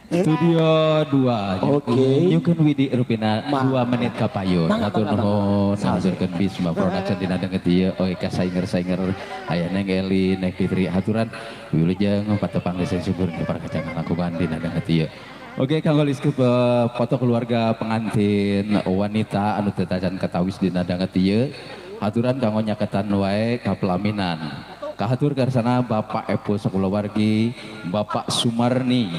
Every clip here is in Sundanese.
Studio 2. Oke. Nyukeun Widi rupina 2 menit kapayun. Hatur nuhun haturkeun Bisma Production dina danget ieu oe ka sainger-sainger aya Neng Eli, Neng Fitri haturan wilujeng patepang desa syukur para kacangan langkungan dina danget ieu. Oke, kanggo liskep foto keluarga pengantin wanita anu teu tacan katawis dina danget ieu. Haturan kanggo nyaketan wae ka pelaminan. Kahatur karsana Bapak Epo sakulawargi, Bapak Sumarni,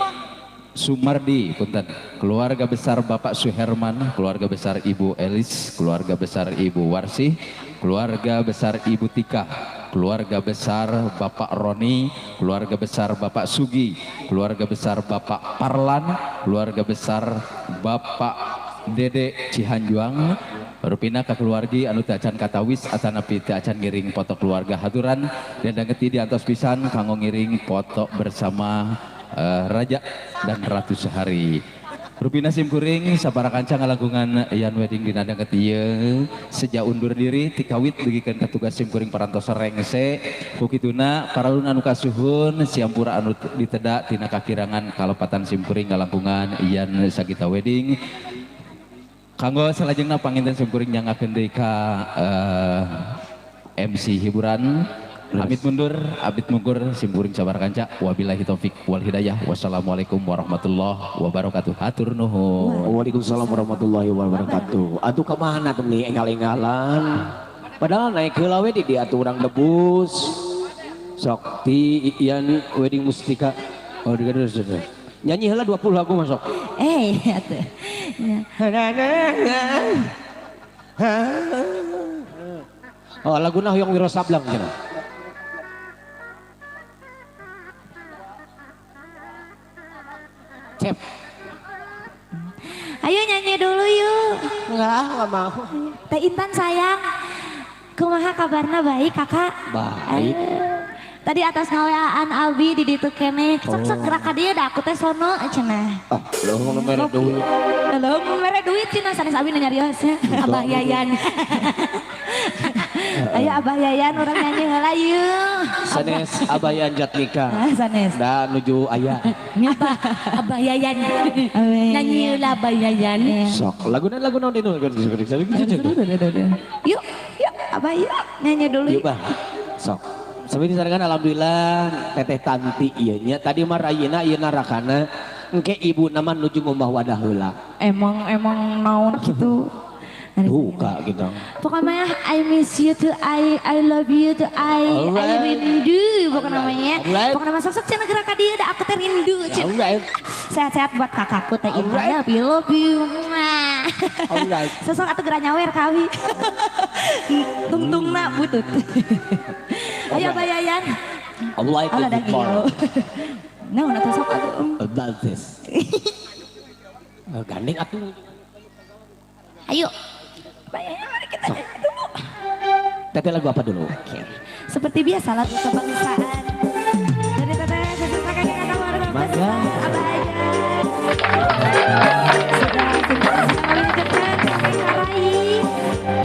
Sumardi punten, keluarga besar Bapak Suherman, keluarga besar Ibu Elis, keluarga besar Ibu Warsih, keluarga besar Ibu Tika, keluarga besar Bapak Roni, keluarga besar Bapak Sugi, keluarga besar Bapak Parlan, keluarga besar Bapak Dede Cihanjuang, rupina ka keluargi anu teu acan katawis atanapi teu acan ngiring foto keluarga haturan dan dangeti diantos pisan kanggo ngiring foto bersama Raja dan Ratu Sehari. Rupina simkuring sabara kanca ngalangkungan Yan Wedding dina danget ieu sejak undur diri tikawit dugikeun ka tugas simkuring parantos rengse ku kituna paralun anu kasuhun siampura anu diteda tina kakirangan kalepatan simkuring ngalangkungan Yan Sagita Wedding. Kanggo salajengna panginten simkuring nyangakeun deui ka MC hiburan. Amit mundur, abit mungkur, simkuring sabar kanca. Wabillahi taufik wal hidayah. Wassalamualaikum warahmatullahi wabarakatuh. Hatur nuhun. Waalaikumsalam warahmatullahi wabarakatuh. Atuh ka mana tuh nih enggal-enggalan. Padahal naik heula we di diatur urang debus. Sok ti Yan Wedding Mustika. Oh, nyanyi heula 20 lagu masuk. Atuh. Oh, laguna hoyong Wiro Sableng cenah. Cep. Ayo nyanyi dulu yuk. Enggak mau. Teh Intan sayang. Kumaha kabarna baik kakak? Baik. Tadi atas ngawaan Abi di ditu keneh. Sok-sok gerak ka dieu da aku teh sono cenah. Ah, leuh mere duit. Leuh mere duit cenah sanes Abi nyarios ya. Abah Yayan. Ayo Abah Yayan urang nyanyi heula yeuh. Sanes Abah Yayan Jatnika. Sanes. Da nuju aya. Abah Yayan. Nyanyi heula Abah Yayan. Sok laguna lagu naon dinu? Yuk, yuk Abah yuk nyanyi dulu. Yuk Bah. Sok. Sampai disarankan alhamdulillah Teteh Tanti ieu nya tadi mah rayina ieu rakana engke ibu nama nuju ngumbah wadah heula. Emang emang naon kitu. Buka gitu. Pokoknya I miss you tuh, I love you tuh, I rindu pokoknya namanya. Pokoknya masuk sok cenah gerak ka dieu da aku teh rindu. Sehat-sehat buat kakakku teh Intan. I love you. Alright. Sosok atuh geura nyawer kawi. Tungtungna butut. Ayo Abah Yayan. Allah itu. Naon atuh sok atuh. Bagus. Gandeng atuh. Ayo. Bayangnya mari kita nyanyi dulu. Teteh lagu apa dulu? Oke. Seperti biasa lagu kebangsaan. Dari Teteh sesuai kakek kakak warga besar Abah Yayan. Sudah sukses wilujeng kakek karai.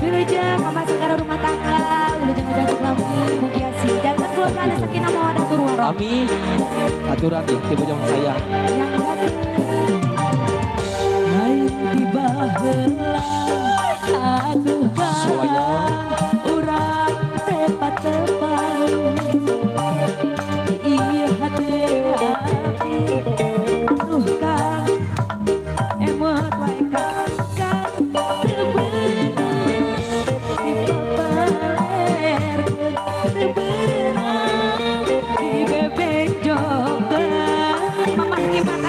Wilujeng pamasukan rumah tangga, wilujeng udah lami mugiasi dan keluarga ada sakinah mawaddah warahmah. Amin. Aturan di bojong saya. Yang lain tiba heula aduh urang tepat-tepat iya hati aduh kang emot wae kang teu beunang dipapalerkeun teu beunang dibebenjokeun mamah gimana.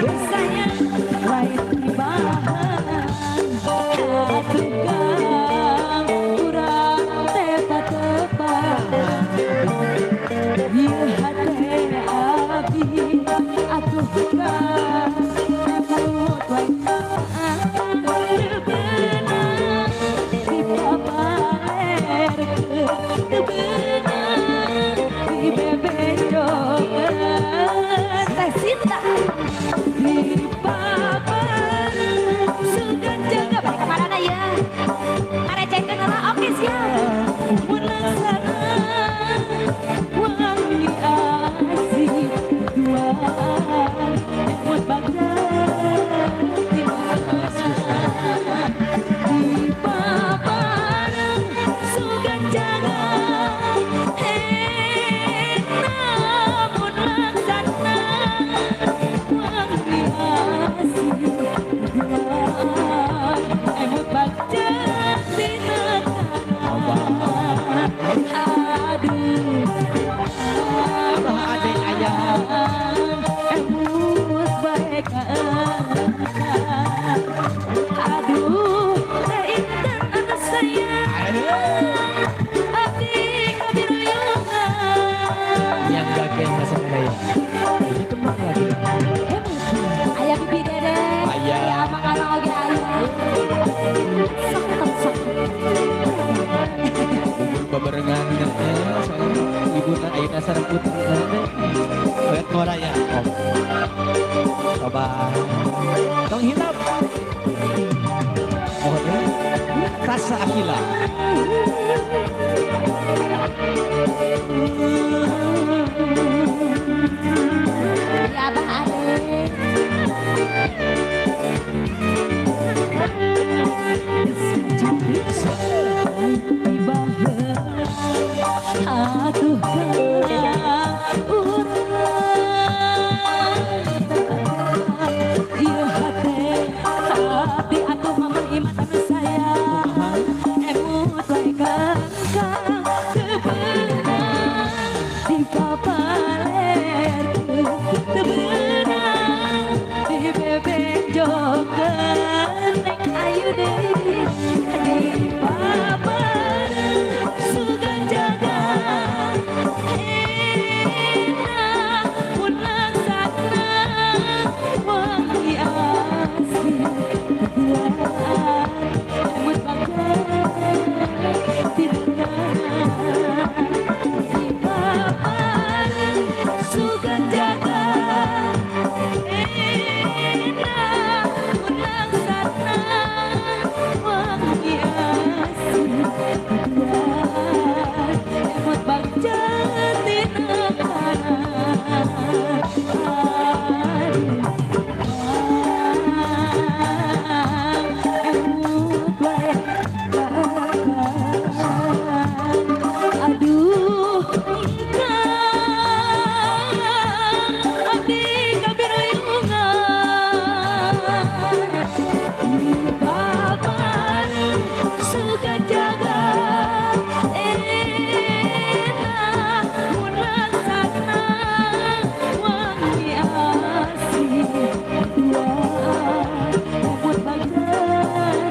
Tong hilap. Mohon ya. Rasa Akila. Ya Abah Ade. Atuh kang urang ieu hate hati atuh mamang imat anu sayang emut wae kang kang teu beunang dipapalerkeun teu beunang dibebejokeun neng ayu deui dipapareun sugan jaga enak mun laksana wangi asih keduaan emut bagja tina dipapareun sugan jaga enak mun laksana wangi asih keduaan emut bagja tina aduh kang abdi kabiruyungan dipapareun sugan jaga enak mun laksana wangi asih keduaan emut bagja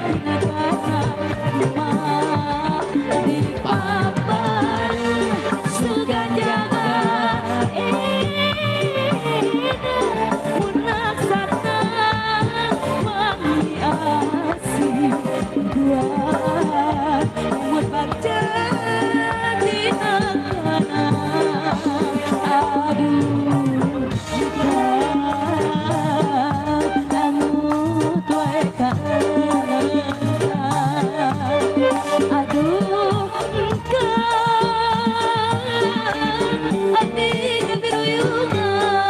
tina kana mah dipapareun sugan jaga enak mun laksana wangi asih keduaan emut bagja tina kana aduh kang emut wae kang aduh kang abdi kabiruyungan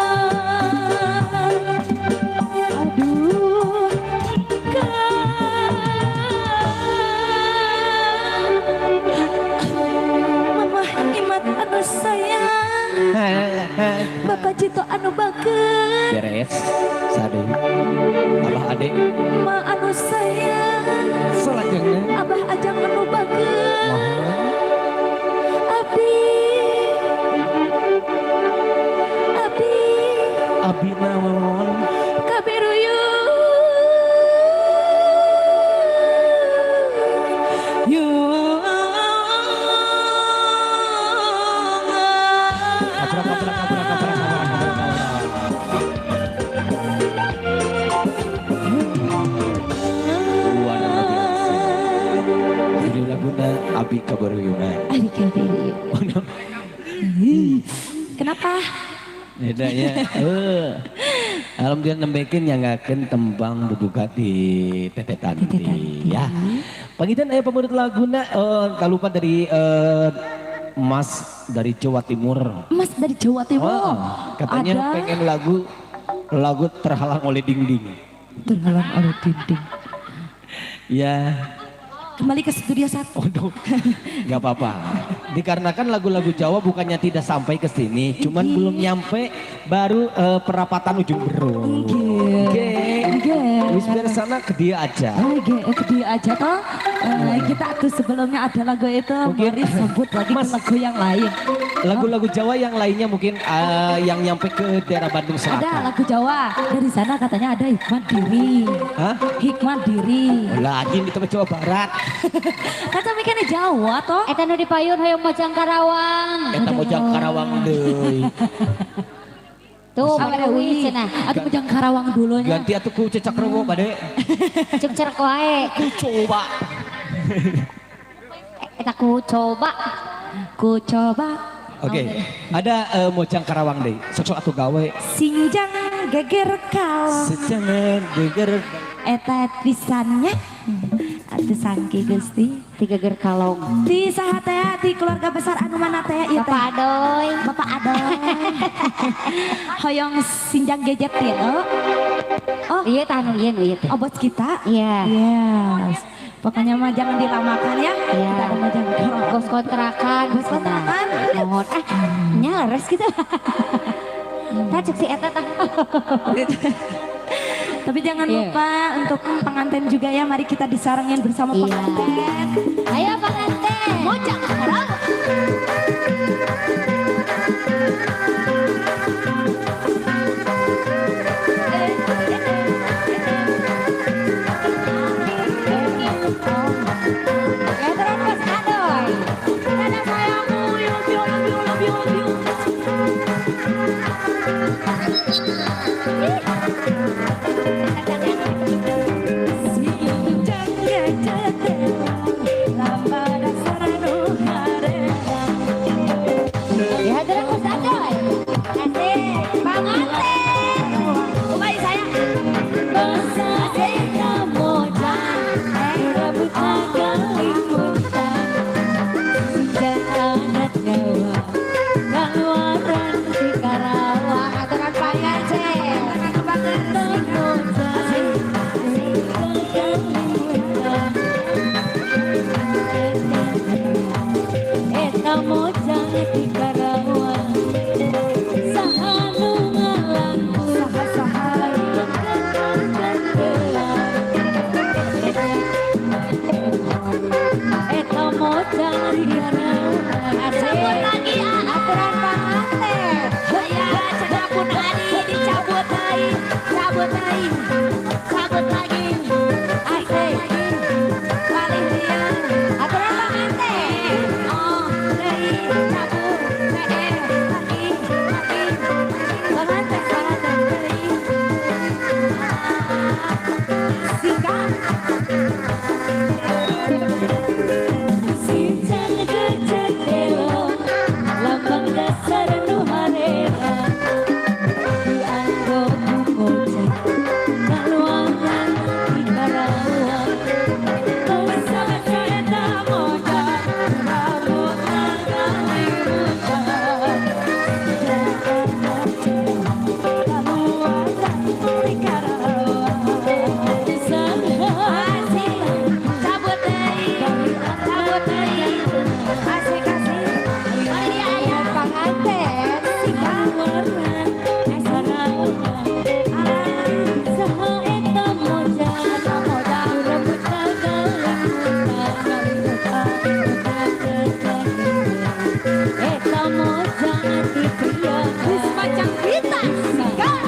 aduh kang mamah imat anu sayang Bapak Cito anu bager Beres. Sade. Abah Ade. Ma anu sayang Salajengna. Abah Ajang anu bager Abdi Abdi Abi naon? Kabiruyung Kapra kapra kapra kapra kapra kapra. Luar biasa. Judul laguna Abi Kabaruyungan. Abi Kabiruyungan. Kenapa? Beda ya. Alhamdulillah nembekin yang akan tembang bubuka di Teteh Tanti ya. Pangitan aya pamurut laguna tak lupa dari Mas dari Jawa Timur. Mas dari Jawa Timur. Oh, katanya ada pengen lagu lagu terhalang oleh dinding. Terhalang oleh dinding. Ya. Kembali ke studio 1. Waduh, nggak apa-apa. Dikarenakan lagu-lagu Jawa bukannya tidak sampai ke sini, cuman belum nyampe baru perapatan ujung berung. Oke. Oke. Wis biar sana ke dia aja. Oke, ke dia aja toh. Kita tuh sebelumnya ada lagu itu, mungkin mari sebut lagi Mas, ke lagu yang lain. Lagu-lagu Jawa yang lainnya mungkin yang nyampe ke daerah Bandung Selatan. Ada lagu Jawa dari sana katanya ada Hikmat Diri. Hah? Hikmat Diri. Oh, lagi di tempat Jawa Barat. Kata mikirnya Jawa toh. Eta nu dipayun hoyong Mojang Karawang. Eta Mojang Karawang deui. Tuh, mana deui cenah. Atuh Mojang Karawang dulunya. Ganti atuh ku cecak rewo bade. Cek cerek wae. Ku coba. Eta ku coba. Ku coba. Oke, ada Mojang Karawang deh. Sok-sok atuh gawe. Sinjang geger kalong. Sejangan geger. Eta pisannya. Atuh sangki Gusti. Tiga geger kalong. Di saha teh di keluarga besar anu mana teh ieu teh? Bapak Adoy. Bapak Adoy. Hoyong sinjang gadget ya. Oh. Iya tah nu ieu nu ieu teh. Oh bos kita? Iya. Yes. Pokoknya mah jangan dilamakan ya. Iya. Kita ada Mojang Karawang. Bos kontrakan. Bos kontrakan. Mohon ah nyaleres gitu. Tah cek si eta tah. Tapi jangan lupa untuk pengantin juga ya, mari kita disarengin bersama pengantin. Ayo pengantin. Mojang Karawang. Ya terus Mas Adoy. Dadah sayangku, love you, love you, love you, love you. Sinjang gadget lamba dasar nu hareup. Ya terus Mas Adoy. Asik. Pengantin. Ubay sayang. Aturan pengantin. Cabut lagi ah. Aturan pengantin. Ya, cenah pun adi dicabut lagi, cabut lagi, cabut lagi. Asik. Paling dia. Aturan pengantin. Oh, deui cabut, lagi, lagi. Pengantin, pengantin. Singkat. Cabut deui, cabut deui. Asik asik. Mari dia aya Pengantin. Macam kita. Singkat.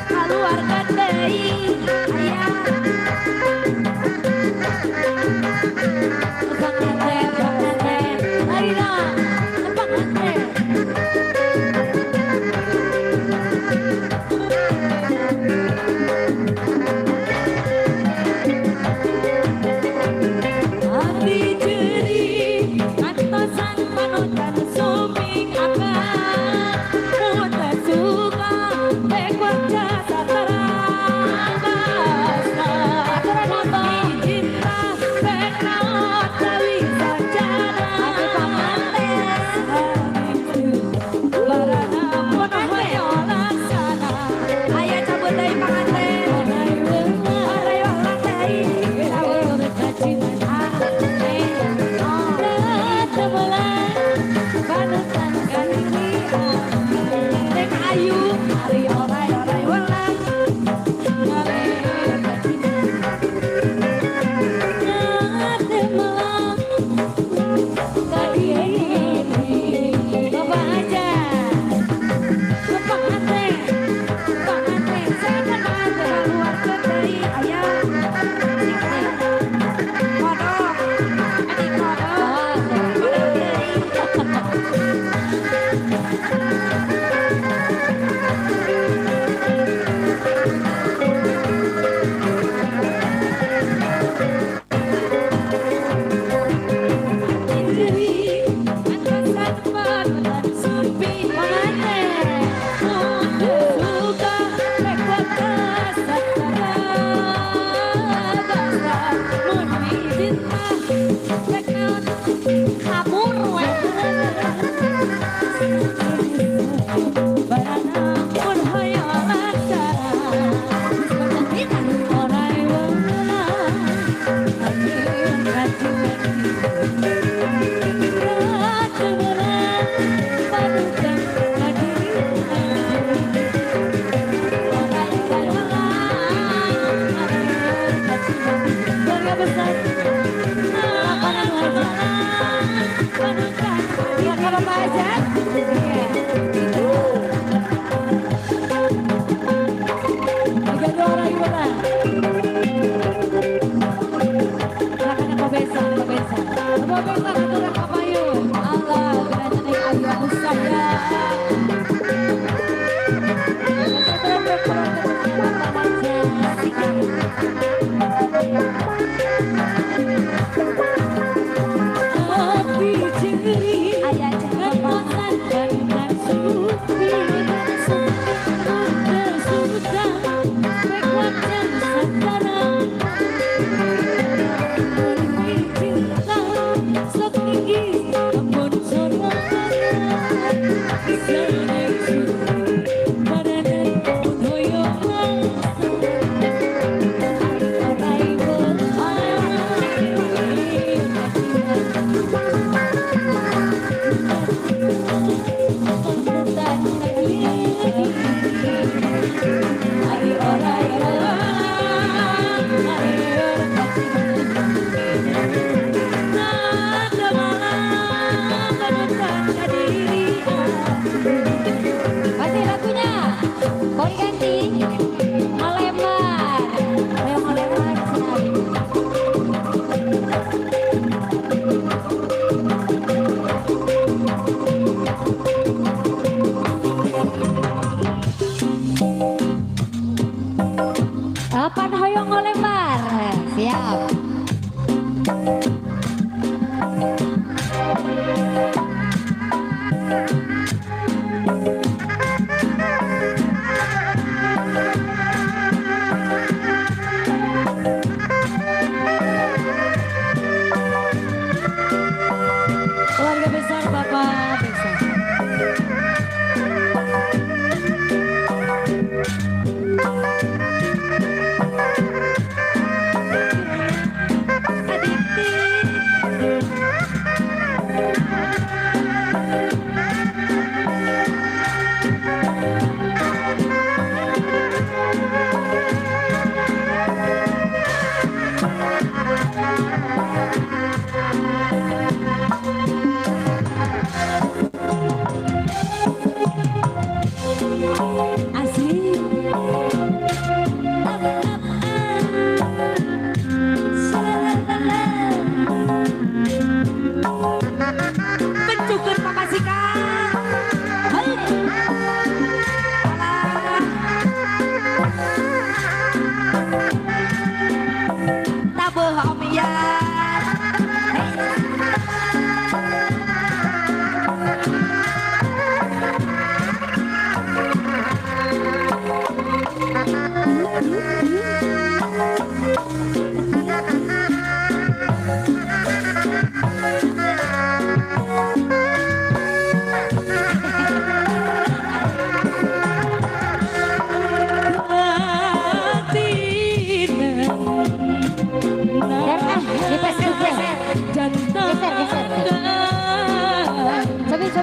Keluarga deui aya panganten panganten Arina panganten Abdi jeri antosan panutan suming akan muta suka bekor jasa terabasta muta cinta bekraot tawi sajana barana pun hoyo laksana aya cabut deui panganten orai welang deui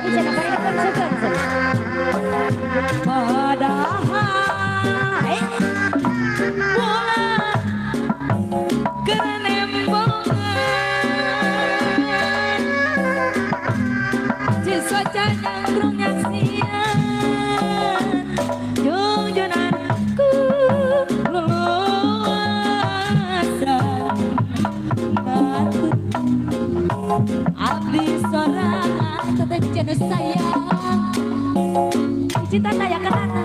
Tapi cenah bari dikonsumkeun cenah. Padahal bulan kenembongan Cisoca nyangkrung nyaksian Junjunanku luluasan Batut abdi sorangan Teteh jenis sayang. Cinta taya kenana.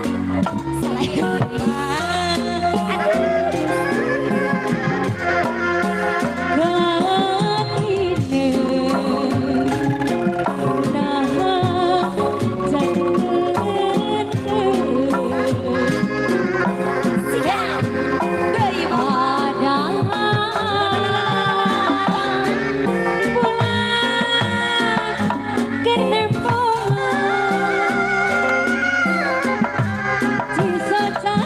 Cisocang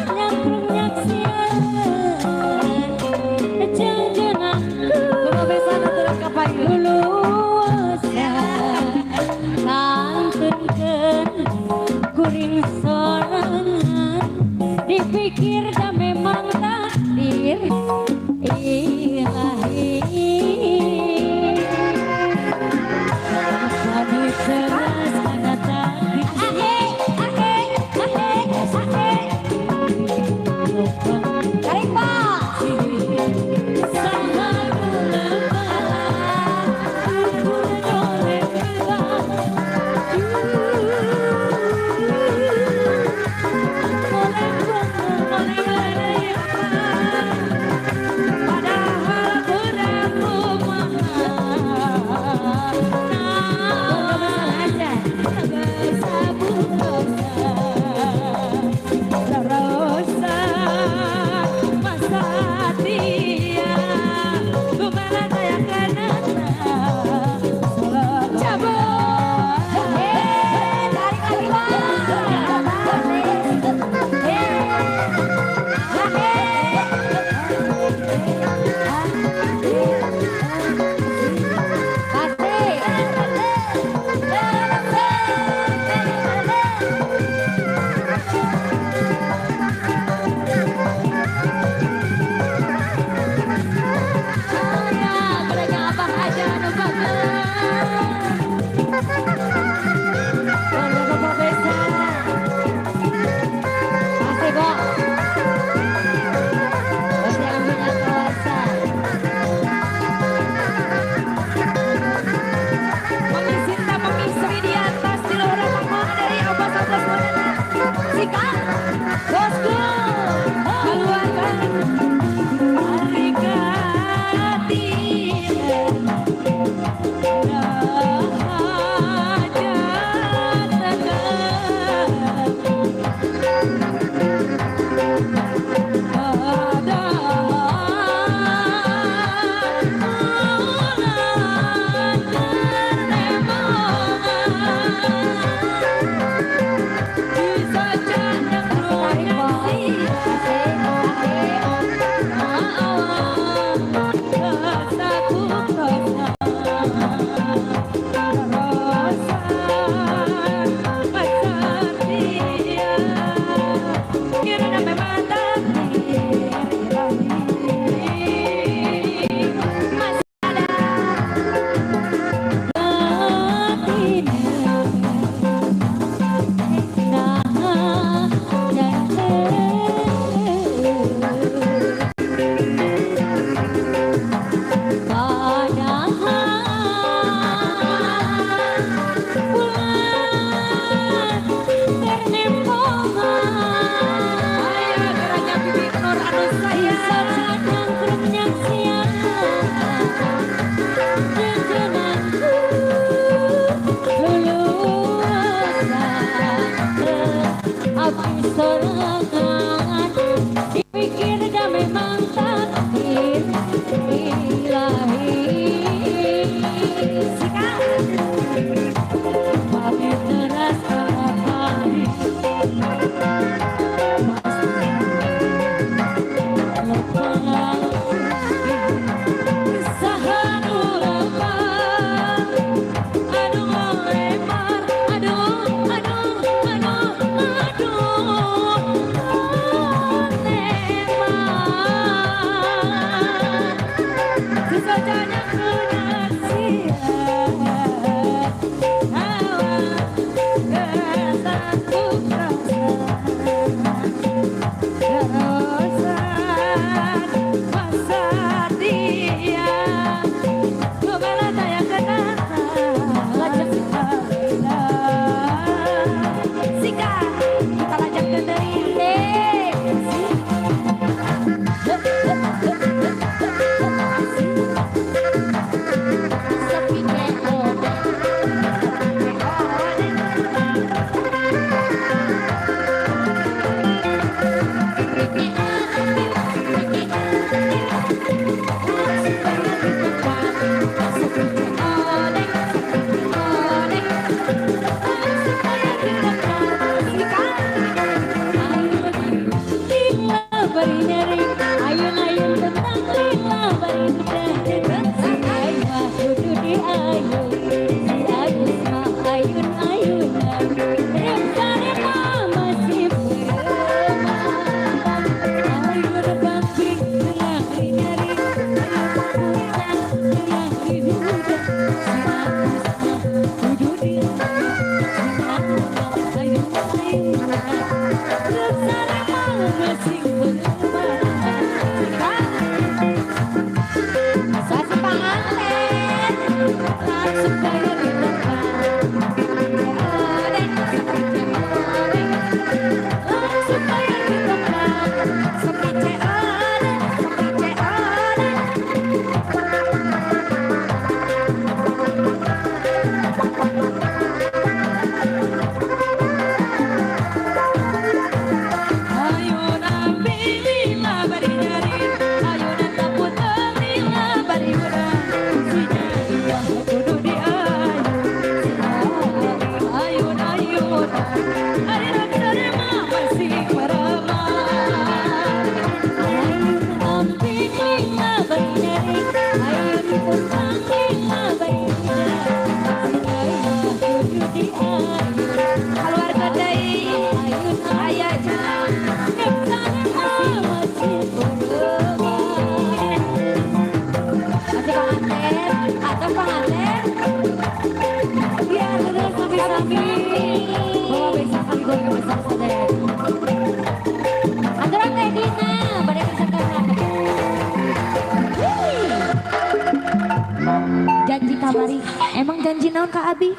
Janji kamari, emang janji naon ka abi?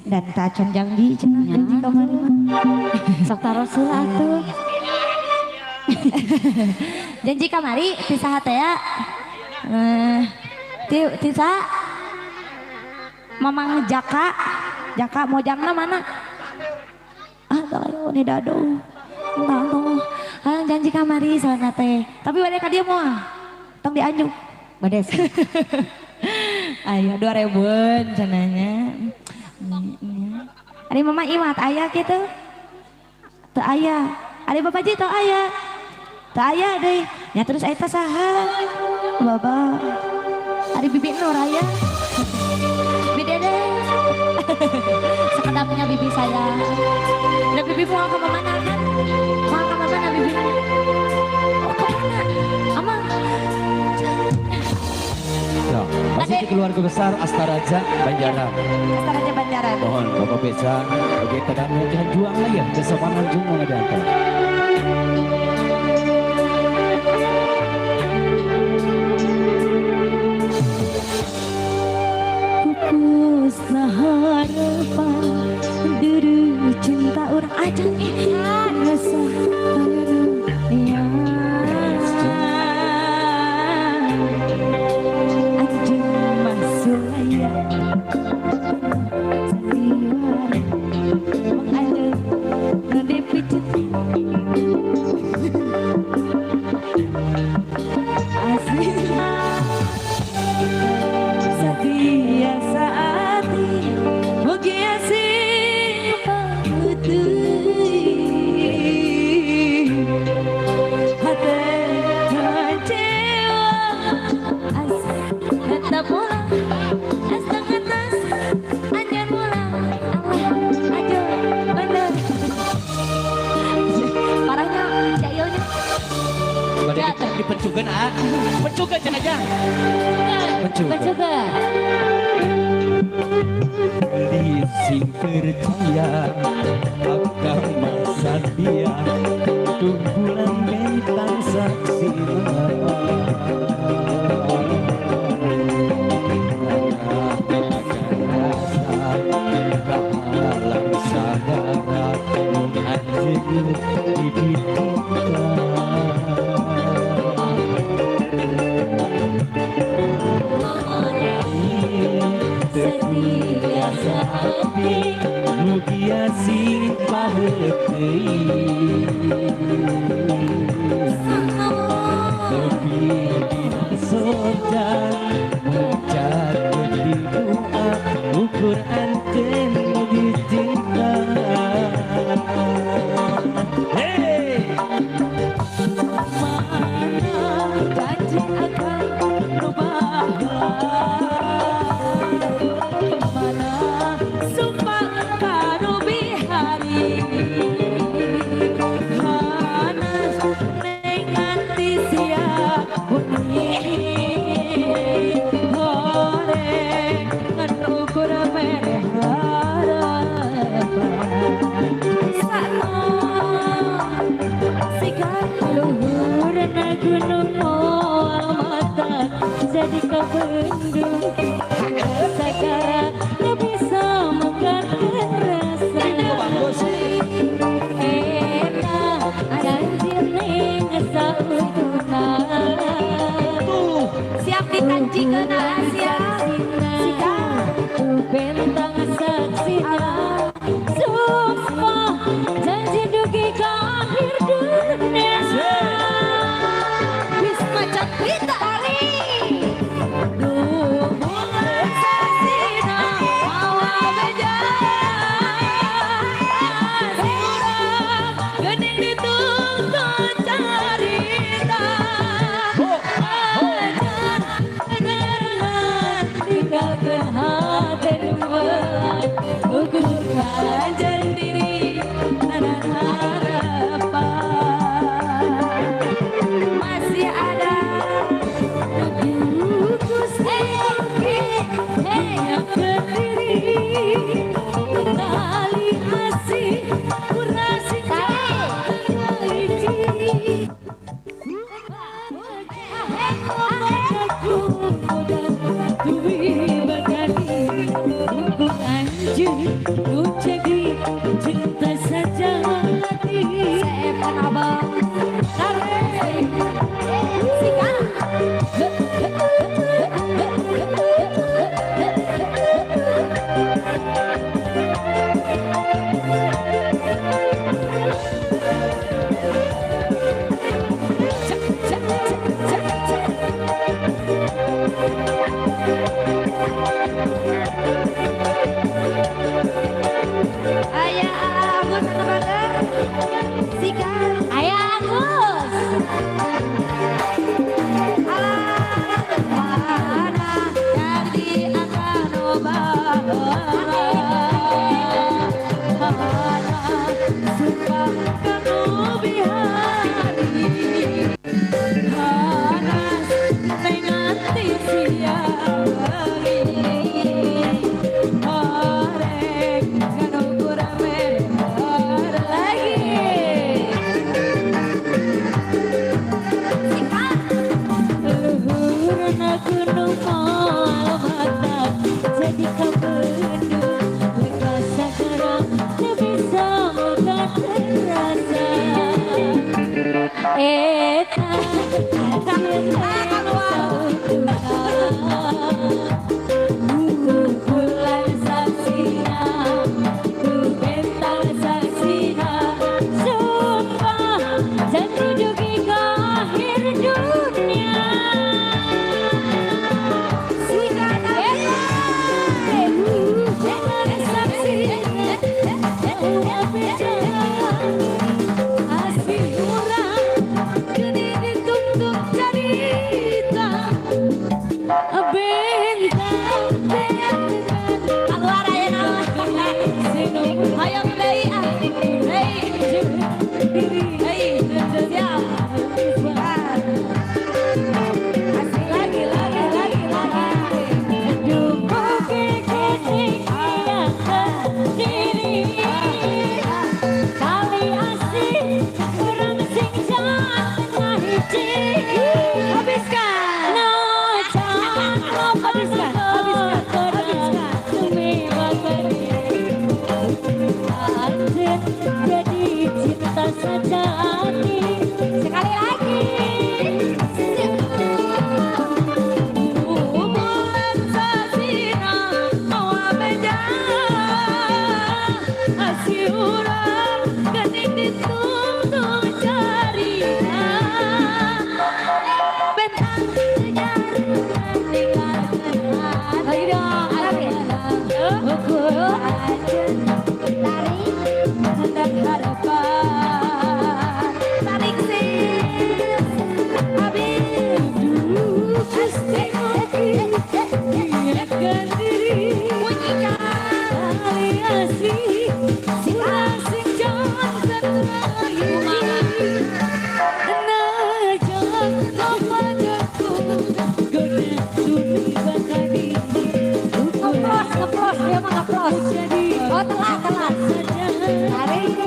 Dan tacan janji cenah janji kamari mah. Sok taros heula atuh. Janji kamari ti saha teh ya? Ti saha? Mamang Jaka, Jaka mojangna mana? Ah, tahu ni dado. Entah tong. Hayang janji kamari saha teh. Tapi bade ka dieu moal. Tong dianjuk. Bade sih. Ayo 2000-an cenahnya. Ari mama imat aya gitu. Teu aya. Ari bapak ji teu aya. Teu aya deui. Nya terus eta saha? Bapak. Ari bibi Nur aya. Bibi Dede. Sekedapnya bibi saya. Udah bibi mau ke mana kan? Mau ke mana bibi? Oh, ke mana? Amang. Ya, masih di keluarga besar Astaraja Banjaran. Astaraja Banjaran. Mohon Bapak Beca, oke tadang jangan juang lah ya, desopan anjung mau diantar. Pupus harapan duru cinta orang ajang rasa ya. Dipencugan ah, pencugan cenah aja. Pencugan. Beli sing percaya akan masa dia tunggulan bentang saksi Mana sumpah karubi hari. Ninggalkeun hate nu meulak ukur kajen diri nanan harapan Masih ada Gusti ingatkeun diri tali asih kurang sing hiji jadi cinta saja hati Setan abang tarik sikat. Ayah Agus teman-teman sikat. Ayah Agus. Mana yang diakan mana sumpah kamu bihari panas nengati siang horeng nganukur merah lagi sikat. Luhurna gunung moal mata jadi kabendung lekas sekarang teu bisa moga terasa eta kumpulan saksina ku bentang saksina sumpah janji dugi ka akhir dunia. Sikat keluar aya naon hayang deui ah deui deui siap sikat. Asik lagi lagi lagi lagi. Habiskan habiskan habiskan habiskan. Jadi cinta sejati Sekali lagi. Bulan sasina mawa beja asih urang geuning ditungtung carita bentang sejarah ninggalkeun Lagi dong lagi. ukur anjeun Tarik. dan harapan Tarik sis habis. Gusti ingatkan diri Bunyikan. kali asih kurang sing jangan terlagi najan lopadaku goda tumi bakadi Ngepros, ngepros, dia mah ngepros. jadi Oh, telat, telat. saja Tarik.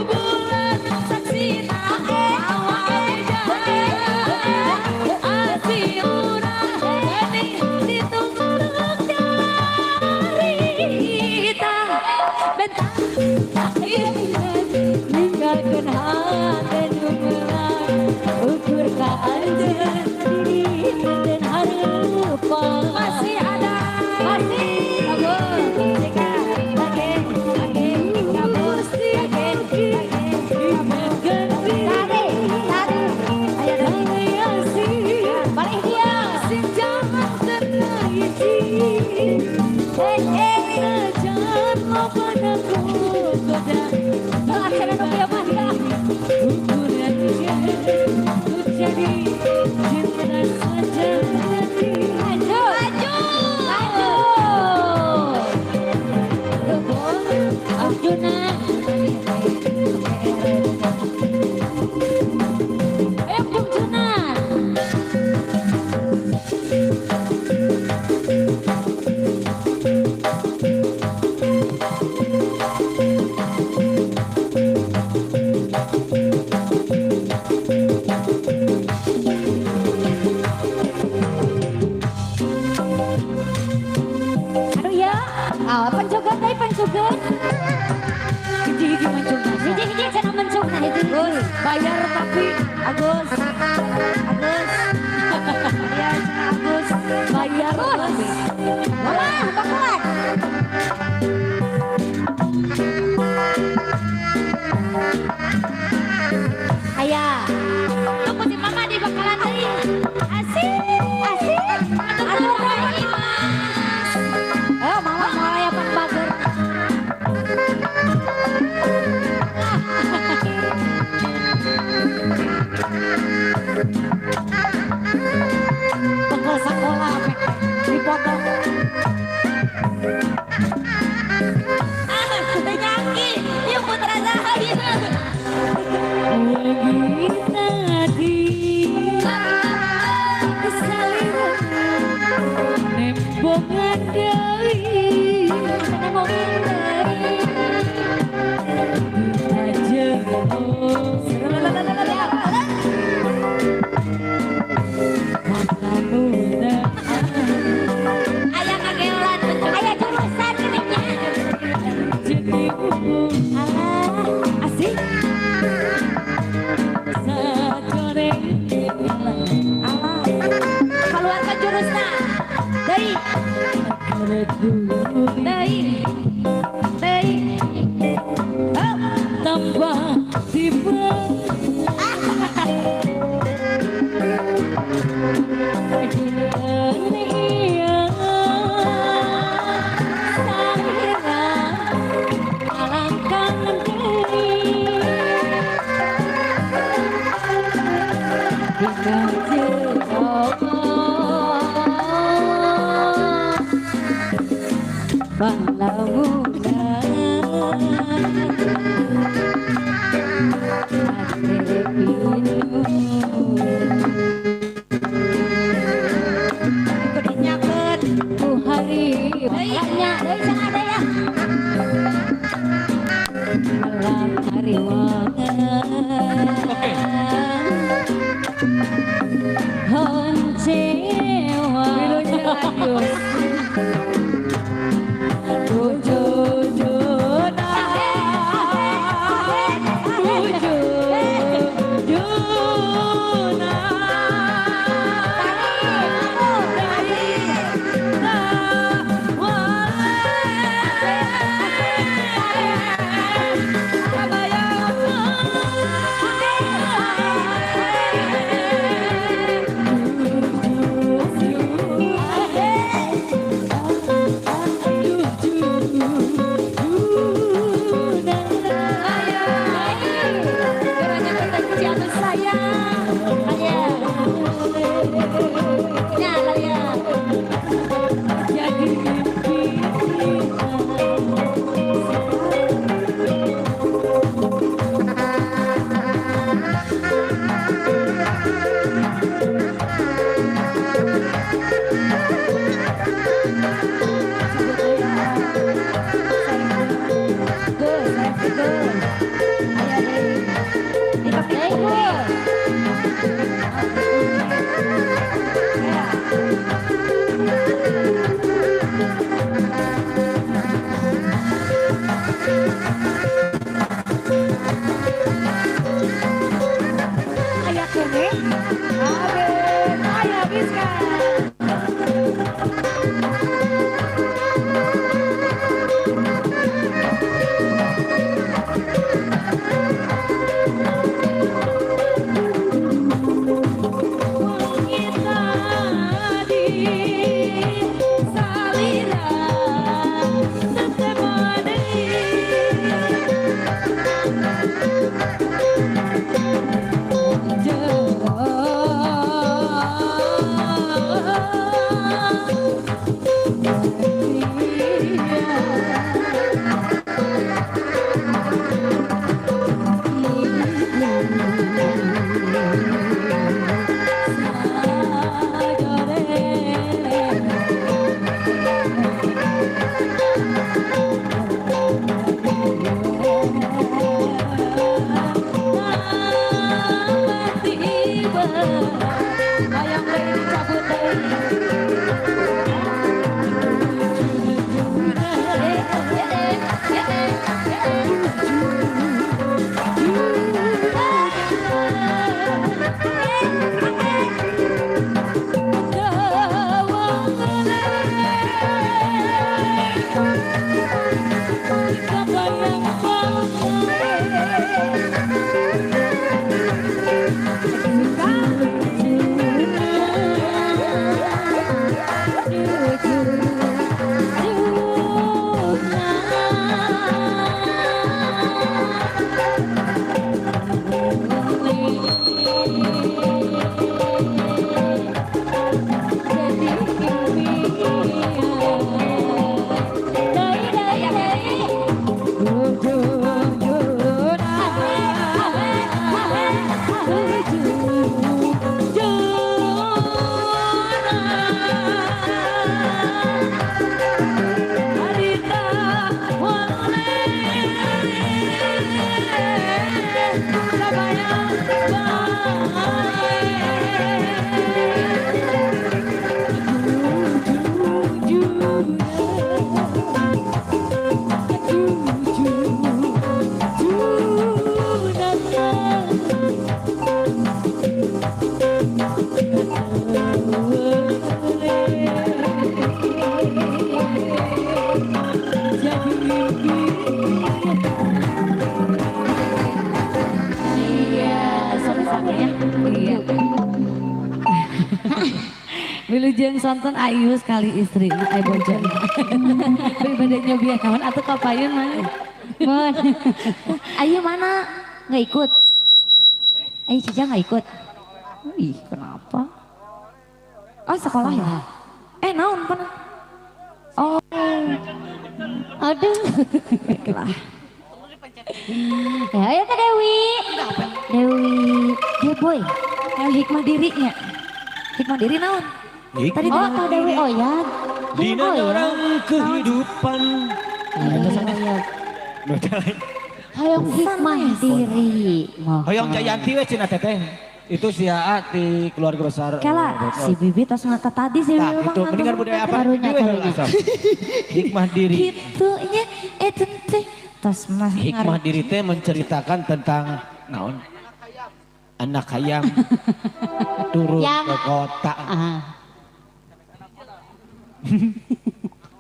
Bulan saksina mawa beja asih urang geuning ditungtung carita Bentang ninggalkeun hate nu meulak ukur ka anjeun diri dan hareupan masih ada. Masih. Kabur sikat lagi lagi kabur Gusti lagi lagi ingatkeun diri Tarik, tarik. Ayo dong. kali asih Balik dia. sing jangan terhiji Eh, eh. najan lopadaku goda Telat sana nu kieu mah dia. ukuran jadi Cinta sejati. Maju. Maju. Maju. Arjuna. Ayo Bung Juna. Aduh ya, pencogan tadi pencogan. Hiji-hiji mencung. Hiji-hiji cenah mencung nah itu. Gus, bayar tapi Agus. Agus. Ya, cenah Agus. Bayar tapi. Mama, bakuan. Ayah. Tunggu si mama di bakalan deui. Asik, asik. Aduh, Mas. Eh, mama mau aya pan bager. Tengkel sekolah dipotong. Ah, teu nyangki. Ieu putra saha ieu? Lagi tadi salira nembongan deui Nembongan deui. Aja Aya kagelan aya jurusan gini nya. Jadi Alah, asik sajore alah. Keluarkan jurusna. Deui, deui. Deui. Oh. Tambah tiba Kudu nyakeun. Deui, nya, deui cenah deui ah. Jero. Wilujeng sonten ayu sekali istri, ay bojong. Bade nyobian naon atuh kapayun mah. Mun. Ayu mana? Nggak ikut. Ayu Cica nggak ikut. Ih, kenapa? Oh, sekolah ya? Naon pernah? Oh. Aduh. Baiklah. Ya, ayo ke Dewi. Dewi, Geboy. Ayo hikmah dirinya. Hikmah diri naon? Tadi oh, tahu Dewi Oyag. Dina orang kehidupan. Hoyong hikmah diri. Hoyong Jayanti we cenah teteh. Itu si AA di keluarga besar. Kala si Bibi tos ngata tadi si Bibi. Itu mendingan budaya apa? Hikmah diri. Gitu nya teh tos mah. Hikmah diri teh menceritakan tentang naon? Anak ayam turun ke kota.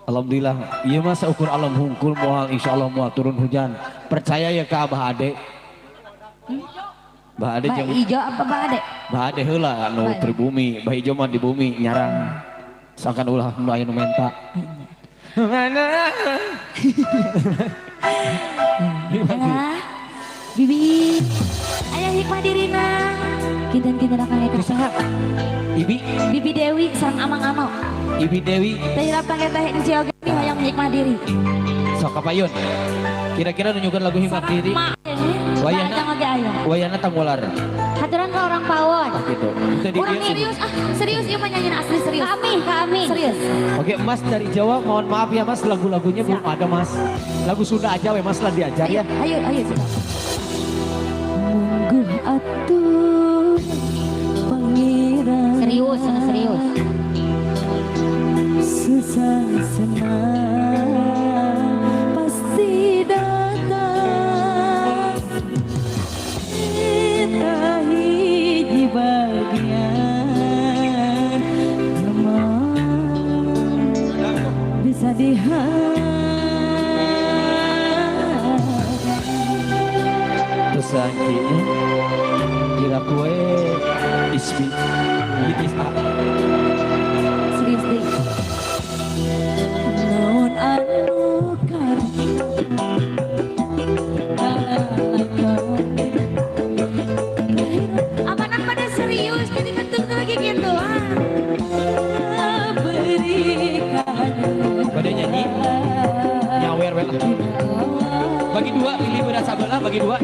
Alhamdulillah, iya masa ukur alam hungkul moal insyaallah moal turun hujan. Percaya ya ke Abah Ade. Bah Ade jeung Bah Ijo apa Bah Ade? Bah Ade heula anu pribumi, Bah Ijo mah di bumi nyarang. Sangkan ulah nu aya nu menta. Bibi, aya hikmah dirina. Kinten-kinten akan eta. Saha? Ibi? Bibi Dewi sareng Amang Ano. Ibi Dewi. Teh hirap teh teh enceu oge hoyong hikmah diri. Sok kapayun. Kira-kira nunjukkan lagu hikmah diri. Wayana, wayana tanggular. Haturan ke orang pawon. Gitu. Orang serius, ah serius ieu mah nyanyiin asli serius. Kami. Serius. Oke, Mas dari Jawa, mohon maaf ya Mas, lagu-lagunya belum ada Mas. Lagu Sunda aja we Mas lah diajar ya. Ayo, ayo. Mungguh atuh pangeran. Serius, serius. Susah senang pasti datang. Kita hiji bagian teman bisa dihargai. Pesan kini kira kue ismi ismi. Serius deh. Naon anu apaan pada serius jadi bentuk lagi gitu. Pada nyanyi nyawer we. Bagi dua, pilih berasa belah bagi dua.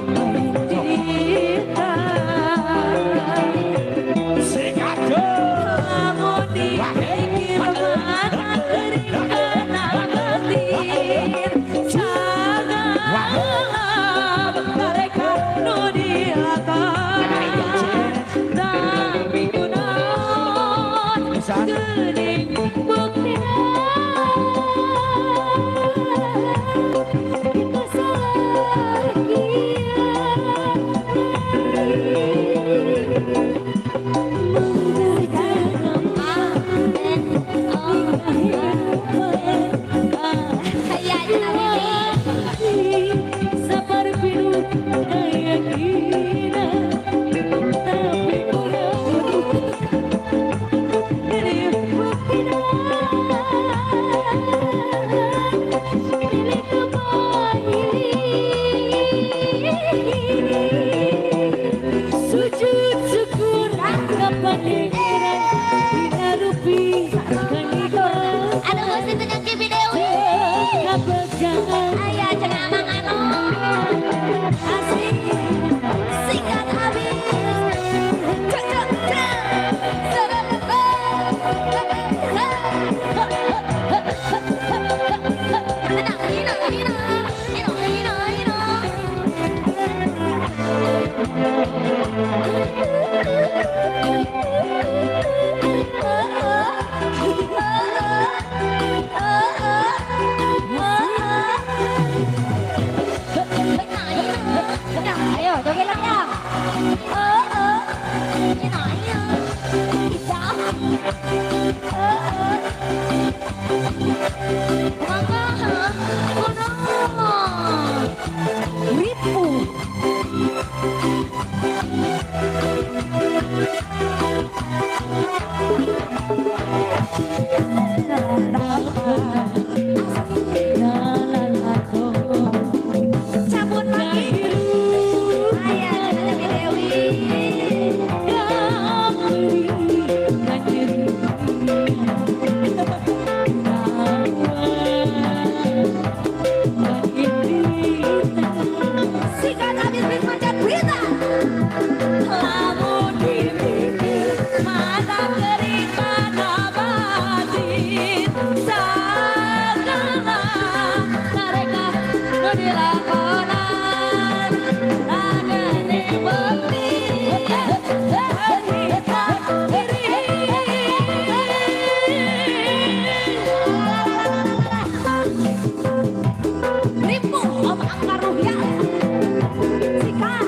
Ripu. Cabut lagi. Ayah Dewi Dewi. Sikat habis bis macan berita. Lamun dipikir mata kering mana batin sagala mereka nu dilakonan lagane bekti cerita diri. Ripuh Om Angka Ruhya. Sikat.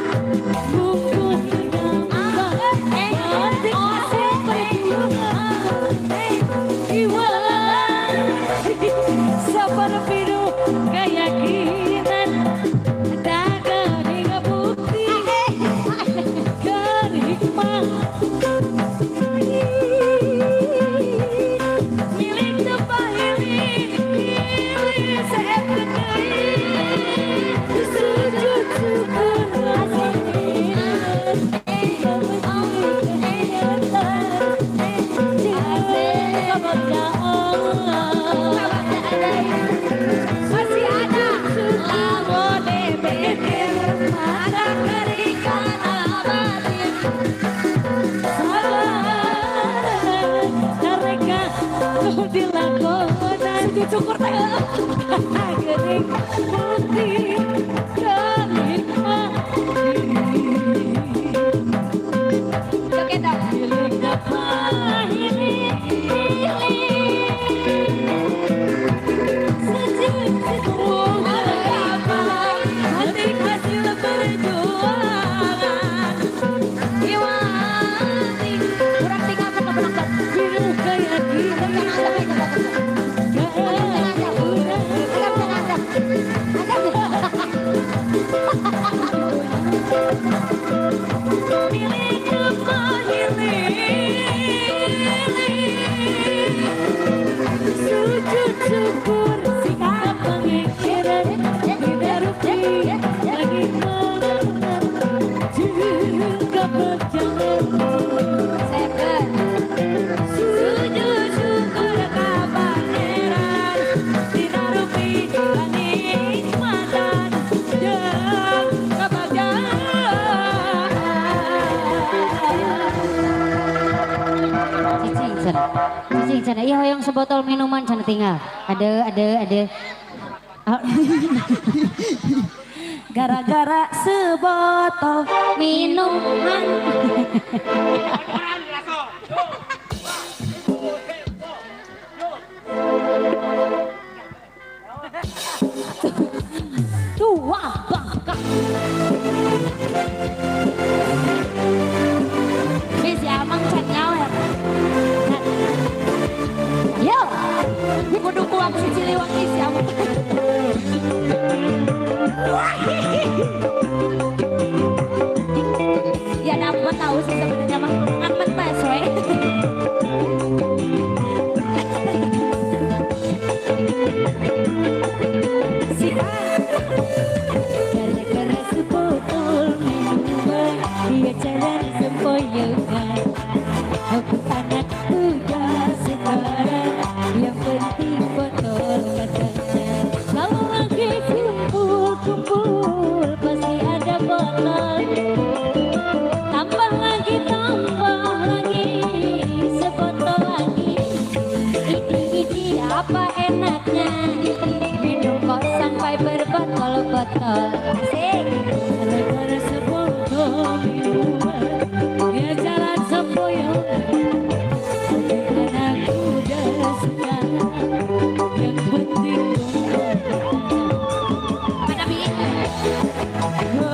Keyakinan tak bukti hikmah milik sujud syukur. Masih ada lamone pikir ada kerikan batin Mereka dilakonan sujud syukur teh gering putih hikmah joget dong. Milik Sujud syukur hati hasil perjuangan Iwati kurang tinggal ke penonton. Biru keyakinan milik sujud syukur sikap pengikiran tidak rugi lagi juga berjalan. Sujud syukur ka pangeran tidak rugi kenikmatan dan kebahagiaan. Cicing cenah. Cicing cenah. Iya hoyong sebotol minuman cenah tinggal. Ada. Gara-gara sebotol minuman. Tua bangka. Bis ya amang can nyawer. Yo, kudu kuang si Ciliwangi si amang. Ya nah, aku mah tahu sih sebenarnya mah ngan mentes we. Si Gara-gara sebotol minuman dia jalan sempoyongan. Aku anak muda sekarang yang penting botol katanya. Kalau lagi kumpul-kumpul pasti ada botol. Tambah lagi sebotol lagi. Ini apa enaknya minum kok sampai berbotol-botol. Asik. Gara-gara sebotol minuman dia jalan sempoyongan. Anak muda sekarang yang penting Mana bi? Oh,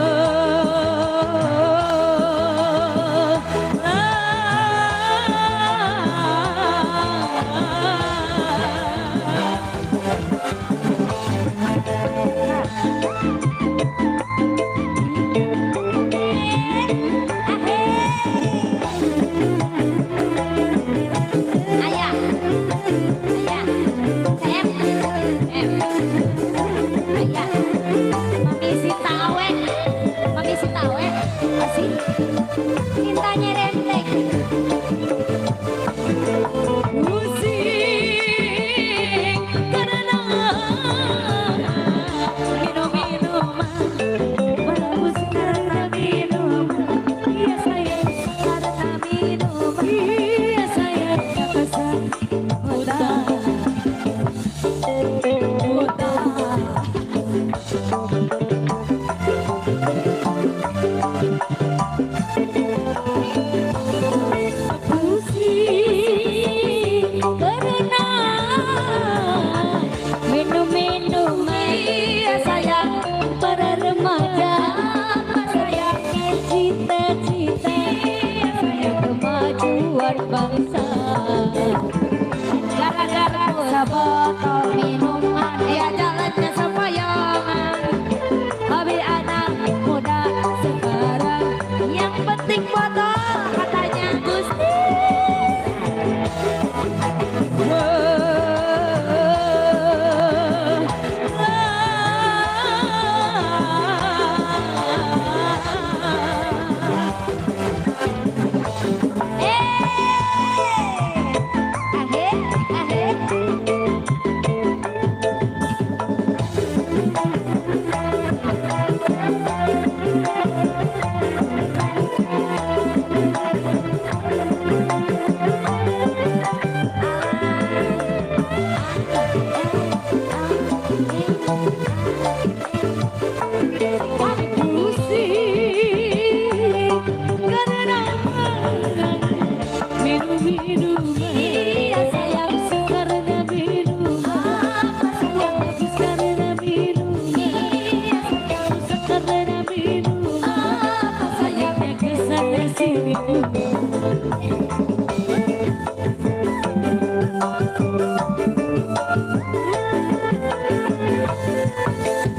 minuman. Iya sayang karena minuman. Apa sayang habis karena minuman. Iya sayang karena minuman. Apa sayangnya kesana sini.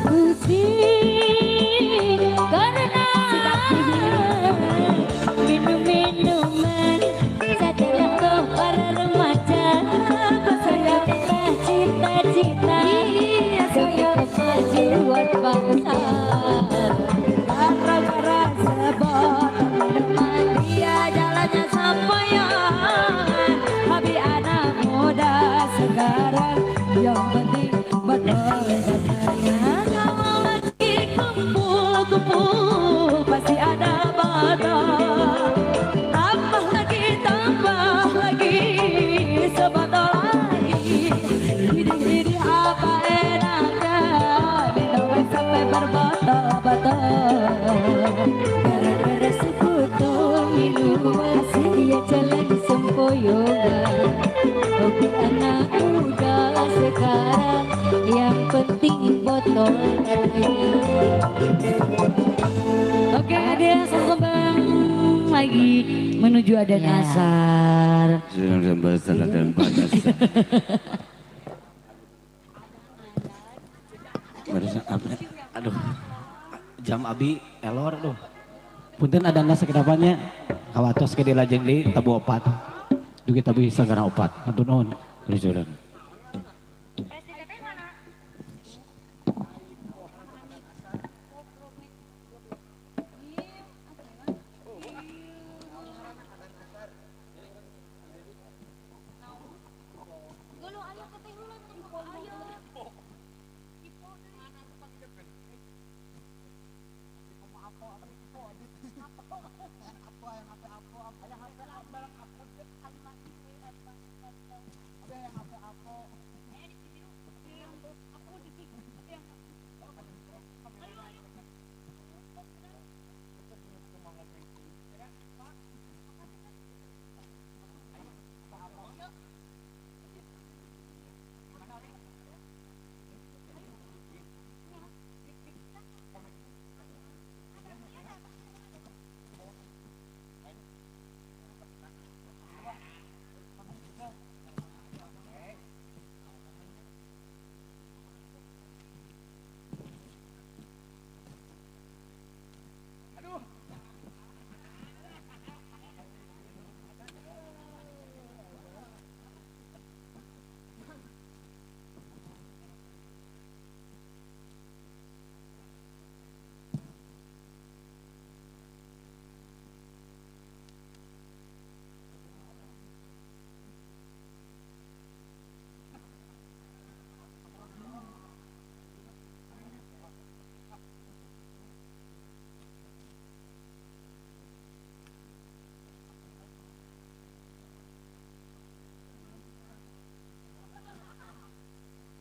Pusing karena minum-minuman. Setelah tuh para remaja, saya pernah cita-cita, saya kemajuan bangsa. Gara-gara sebotol minuman dia jalannya sampoyan. Hobi anak muda sekarang yang penting botol katanya. Kalau lagi kumpul-kumpul pasti ada botol. Tambah lagi, sebotol lagi. Hidih-hidih apa enaknya minum sampai berbotol-botol. Gara-gara sebotol minuman dia jalan sempoyongan. Hobi anak muda sekarang yang penting botol katanya. Oke, ada satu kembang lagi menuju adan asar. Aduh, jam abi elor duh. Punten adana sakedapannya kawatos ke dilajeng deui tabu opat. Dugi tabu sagara opat. Hatur nuhun. Lujuran.